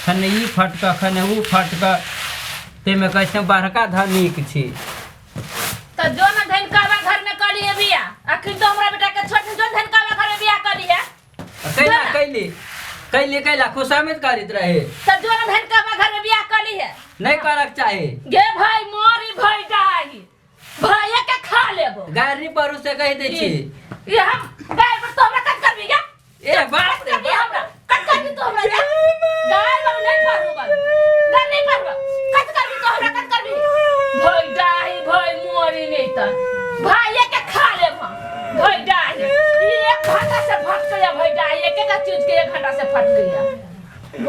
खने ई फटक खने ऊ फटक ताहिमे कहै छै बड़का धनिक छी। त जो न धनकावा घर में कली है बियाह, अखन तो हमरा बेटा के छोड़, जो धनकावा घर में बियाह कली है। कैला कैली कैली कैला खुशामद करैत रहे। त जो न धनकावा घर में बियाह कली है। नहीं करक चाही। गे भाई मोरी भाई डाही भाई के खा लेबो। गाड़ी पर से कहि दै छी। ये हम गाय पर तो हमरा कट करबी गे? ए बाप रे बाप, हमरा कट करबी तो हमरा गाय पर नहीं पारबो, बाल गाय नहीं पारबो, कट करबी तो हमरा कट करबी। भाई डाही भाई मोरी नहीं त भाई के खा लेब हम। भाई डाही ये एक घंटा से फट गया भाई डाही, एक एक चीज के एक घंटा से फट गया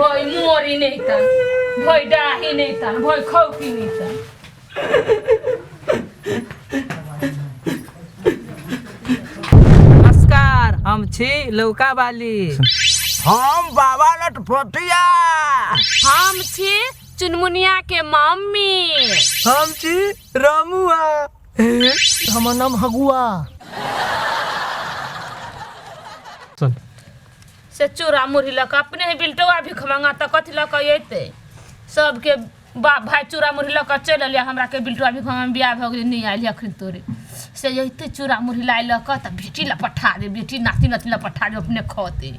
भाई मोरी नहीं त भाई डाही नहीं त भाई खौकी नहीं त। नमस्कार, हम छी लौका वाली। हम बाबा लटपटिया। हम छी चुनमुनिया के मम्मी। हम छी रमुआ। हमर नाम हगुआ। सुन से चूड़ा मुरही लऽ कऽ अपने ही बिलटौआ भीख मंगा तऽ कथी लऽ कऽ अयतै? सबके बाप भाय चूड़ा मुरही लऽ कऽ चलि एलियै, हमरा के बिलटुआ भी गाँवमे बियाह भऽ गेलै, नहि आयल अखन तोरे से अयतै चूड़ा मुरही लाइ लऽ कऽ तऽ बेटी लए पठा दे, बेटी नाति नाती लए पठा दे, अपने खौतै।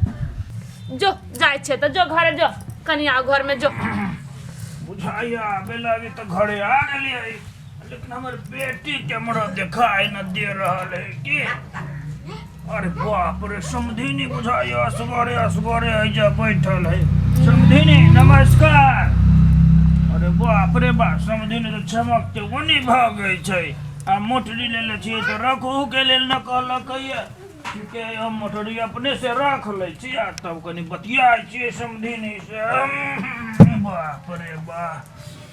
जो जाइ छै तऽ जो घरे जो, कनिया घरमे जो। बुझाइया आबे लागी तऽ घरे आ गेलियै, लेकिन हमर बेटी केम्हरो देखाइ न दे रहल है की। अरे बाप रे, समधिनी बुझाइया असगरे असगरे एहिजा बैठल है। समधिनी नमस्कार। अरे बाप रे बाप, समधिनी तऽ चमकते ओनी भऽ गेल छै। आ मोटरी लेले छियै तऽ रखू के लेल न कहलक ये। ठीके, हम मोटरी अपने से रख लै छी आ तब कनि बतियाइ छियै समधिनी से। बाप रे बाप,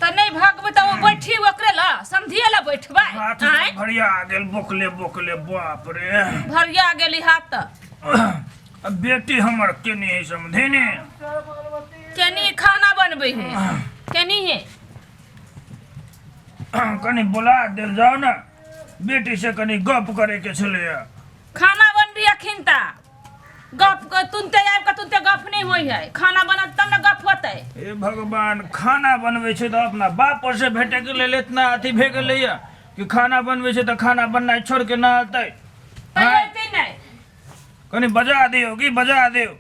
तऽ नहि भागबै तऽ ओ बैठी ओकरे लए, समधिये लए बैठबै। हाथ आँय भरिया गेल बोकले बोकले, बाप रे। भरिया गेली हाथ तऽ। आ बेटी हमर केने है समधिनी? केनी खाना बनबै है, केनी है। कनि बोला देल जाओ ने बेटी से, कनि गप करे के छलैया। खाना बनबी अखिन ता गप के तुनते आबि के तुनते गप नहीं होई है, खाना बनत तब ने गप होतै। हे भगवान, खाना बनबै छै तऽ अपना बाप पर से भेटै के लेल इतना अथी भए गेलैया कि खाना बनबै छै तऽ खाना बननाइ छोड़ के ना अतै? तऽ अयतै नहि। कनि बजा दियौ की, बजा दियौ।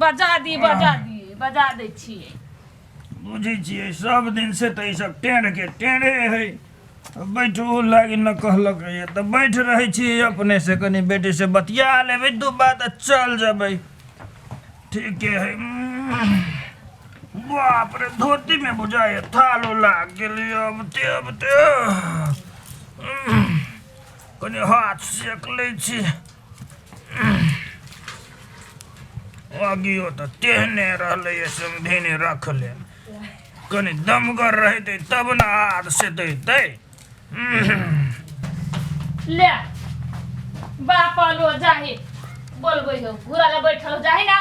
बजा दी, बजा दी, बजा दै छियै। बुझै छियै, सब दिन से तऽ ई सब टेढ़ के टेढ़े है। बैठू लागी न कहलक ये तऽ बैठ रहै छी अपने से, कनि बेटी से बतिया लेबै दू बात आ चल जेबै। ठीके है। बाप रे, धोती में बुझाइए थालो लाग गेलै। अब ते अब ते कनि हाथ सेक लै छी। आगियो तऽ तेहने रहलै समधिनी रखले, कनि दमगर रहतै तब ने हाथ सेतैतै। ले बाप लो जाही बोलबै हो, घुरा ले बैठल हो जाही ना।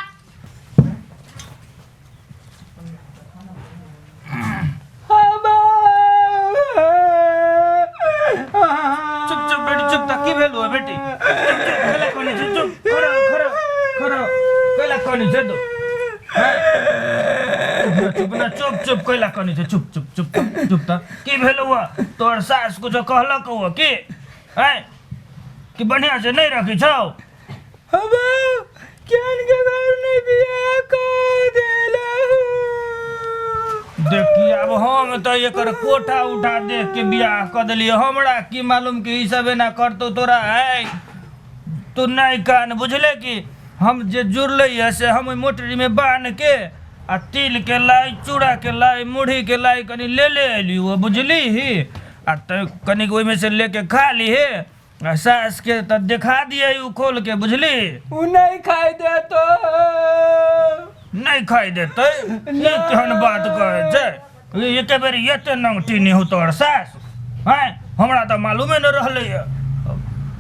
चुप चुप बेटी, चुप। त की भेल हो बेटी? चुप चुप, कैला कनी छै? चुप, खड़ा खड़ा खड़ा, कैला कनी छै तू? हैं? चुप ना, चुप चुप, कैला कनी छै? चुप चुप चुप चुप। त की भेल हुआ? तोहर सास कुछो कहलक हुआ की? हैं कि बढ़िया से नहीं रखी छौ? हबा केहन के घर नहीं बियाह कऽ देलहु। देखी, आब हम तऽ एकर कोठा उठा देख के बियाह कऽ देलियै, हमरा की मालूम कि ई सब एना करतौ तोरा। है तू नहि कान, बुझले कि हम जे जुड़लै है से हम ओहि मोटरीमे बान्हि के आ तिल के लाई, चूड़ा के लाई, मुरही के लाई कनि ले ले अयली हो, बुझली ही? आ तऽ कनिक ओहिमे से लेके खा लीहे आ सास के तऽ देखा दिए उ खोल के, बुझली? उ नहीं खाई देतो। नहीं खाई देतै? ई केहन बात कहै छै? ई एके बेर एते नंगटी नहीं हो तोहर सास हैं, हमरा तऽ मालूमे नहि रहलै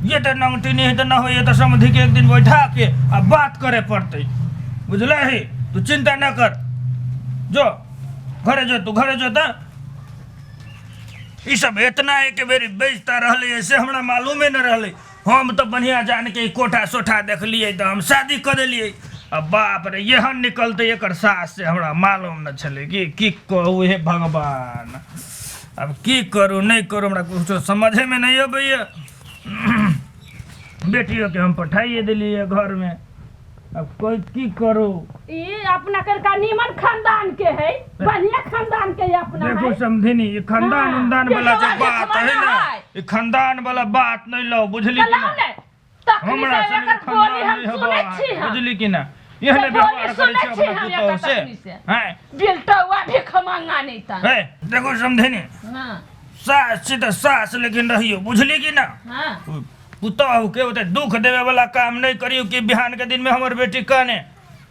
ये तऽ नंगटी नहीं तऽ न होइए तऽ समधि के एक दिन बैठा के आ बात करे पड़तै, बुझलही? तू चिंता न कर, जो घरे जो, तू घरे जो। तऽ ई सब एतना एक बेर बेचता रहलै से हमरा मालूमे नहि रहलै। हम तऽ बढ़िआँ जानके ई कोठा सोठा देखलियै तऽ हम शादी कऽ देलियै। आ बाप रे, एहन निकलतै एकर सास से हमरा मालूम न छलै। कि की कहू हे भगवान, आब की करू नहि करू, हमरा कुछो समझेमे नहि अबैए। बेटियोके हम पठाइए देलियै घरमे, अब कोई की करू। ई अपना करका नीमन खानदान के है, बढ़िया खानदान के है अपना। देखो है समधिनी, ये खानदान हाँ, उनदान वाला बेटवा जे बात देखबा है ना, ना है। ये खानदान वाला बात नहीं लो, बुझली तऽ कि लाउ ना? ने तखनी हमरा से संगे एकर बोली खानदान हम नहीं सुनै हबा, छी हम। बुझली कि ना? एहने से व्यवहार बोली करै सुनै छै छी अपना हम पुतहु एकर से तखनी से। हैं? बिलटौआ भीख मांगा नहीं ता। हे देखो समधिनी, हाँ सास छी तऽ सास लेकिन रहियो, बुझली कि ना? हाँ। पुतहु के ओते दुख देवे वाला काम नहीं करियो कि बिहान के दिन में हमर बेटी काने।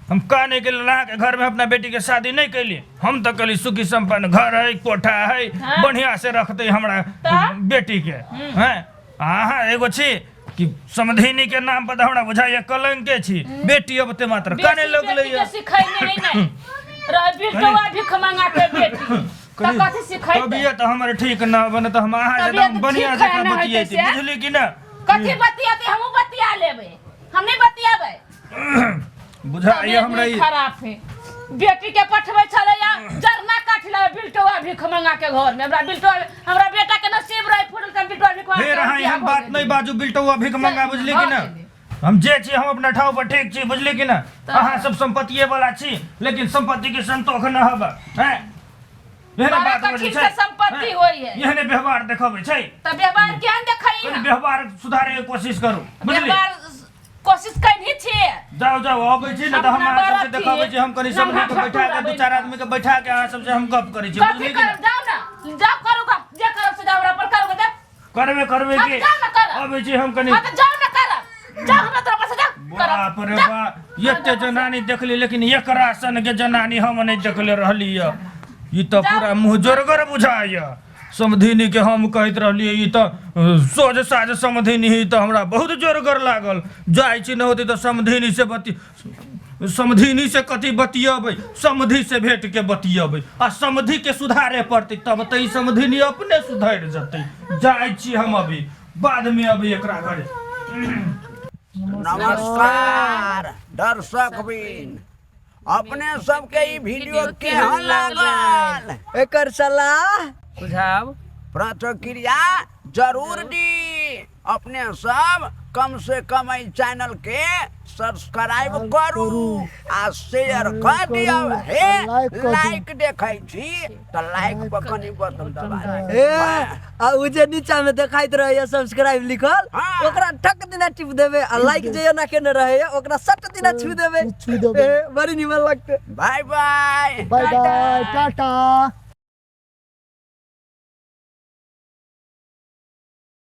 हम काने के लेल अहाँके घर में अपना बेटी के शादी नहीं कैली। हम तो कहली सुखी संपन्न घर है, कोठा है, हाँ। बढ़िया से रखते हमरा तऽ? बेटी के हैं। अहाँ एगो छी कि समधिनी के नाम पर तऽ हमरा बुझाइए कलंके छी। बेटी अबते मात्र काने बेसी लगलै बेटी के सिखैने है नहीं रह, बिलटौआ भीख मांगा के बेटी तऽ कथी सिखैतै? तबियत हमर ठीक न बने तऽ हम अहाँ से तबियत एकदम बढ़िया ठीक है जकाँ ना होतै बतियैती, से? बुझली कि ना? कथी बतियाते? हमहूँ बतिया लेबै, हम नहीं बतियाबै। बुझाइए हमरा तबियत ई खराब है, बेटी के पठबै छलै या जरना काटि लेबै बिलटौआ भीख मंगा के घर में। हमरा बिलटौआ, हमरा बेटा के नसीब रहे फूटल त बिलटौआ भीख मंगा फेर के अहाँ बियाह एहन भऽ बात गेलै। नहीं बाजू, बिलटौआ भीख मंगा, बुझली कि भऽ ना? गेलै। हम जे छी हम अपना ठाव पर ठीक छी, बुझली कि ना? तऽ- अहाँ सब संपत्तिये वाला छी, लेकिन संपत्ति के संतोख न हब हैं। एहने बड़ा बात बजै कठिन छै से संपत्ति हैं? होइ है। एहने व्यवहार देखबै छै तऽ व्यवहार केहन देखै? कनि व्यवहार सुधारे के कोशिश करू, बुझली? व्यवहार कोशिश कैनी छियै। जाओ जाओ, अबै छी ने तऽ हम अपना अहाँ सबके बड़ा देखाबै छी। छी। हम कनि सब नमहा के बैठा के, ठकुरा दू चारि आदमी के बैठा के अहाँ सबसे हम गप करै छी, कथी बुझली कि ना? करब? जाउ ने, जाउ करू गप, जे करब से जाउ हमरा पर करू गप। करबे करबे हम की जाउ ने करब। अबै छी हम कनि। हाँ तऽ जाउ ने करब, जाउ हमरा तरफ से, जाउ करब। बाप रे जाउ। बाप, एते जनानी देखली लेकिन एकरा सन के जनानी हम नहीं देखले रहली। ई तऽ पूरा मुँह जोरगर बुझाइए समधिनी के। हम कहैत रहलियै ई तऽ सोझ साझ समधिनी ही, तऽ हमरा बहुत जोरगर लागल। जाइ छी न होतै तऽ समधिनी से बति समधिनी से कथी बतियेबै, समधि से भेट के बतियेबै आ समधि के सुधारे पड़तै, तब तऽ ई समधिनी अपने सुधरि जेतै। जाइ छी हम अभी, बादमे अभी एकरा घरे। नमस्कार दर्शक बिन, अपने सबके ई वीडियो केहन लागल? एकर सलाह, सुझाव, प्रतिक्रिया जरूर दी। अपने सब कम से कम एहि चैनल के सब्सक्राइब करू आ शेयर कर दियौ। हे लाइक कऽ दियौ। लाइक देखै छी तऽ लाइक पर कनि बटन दबा दियौ। ए आ उ जे नीचा में देखाइत रहैया सब्सक्राइब लिखल, हाँ। ओकरा ठक दिना टिप देबै आ लाइक जे एना केने रहैया ओकरा सट दिना छू देबै। छू देबै। ए, बड़ी निमन लगतै। Bye bye. Bye bye, tata.